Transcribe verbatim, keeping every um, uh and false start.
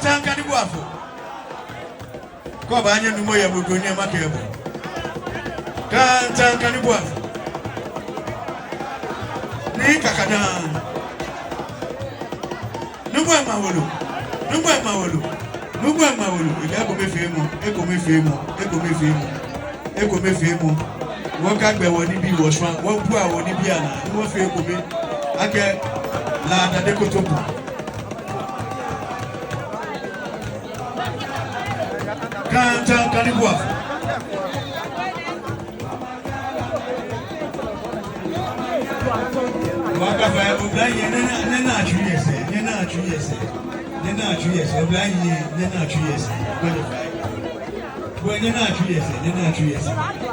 Taŋka ni bo afɔ. Kɛ obaanyɛ nuumo yɛ mɔ ko ni makɛɛ bo. Kaanta, kani bo afɔ. Nii Kakadam. Nuumo Ema Wolo. Nuumo Ema Wolo. Nuumo Ema Wolo. Ekɛ ekomefeemɔ, ekomefeemɔ, ekomefeemɔ, ekomefeemɔ. Wɔkagbɛ wɔnibii wɔshwã, wɔbua wɔnibii anaa, ni wɔfee ekome. Akɛ La Dade Kotopɔŋ. Kaanta, kani bo afɔ. Wɔkafã, oblahii, nyɛnaa, nyɛnaa tsui yɛ sɛɛ, nyɛnaa tsui yɛ sɛɛ, nyɛnaa tsui yɛ sɛɛ, oblahii, nyɛnaa tsui yɛ sɛɛ, kɔjɛ fã. Bo, nyɛnaa tsui yɛ sɛɛ, nyɛnaa tsui yɛ sɛɛ.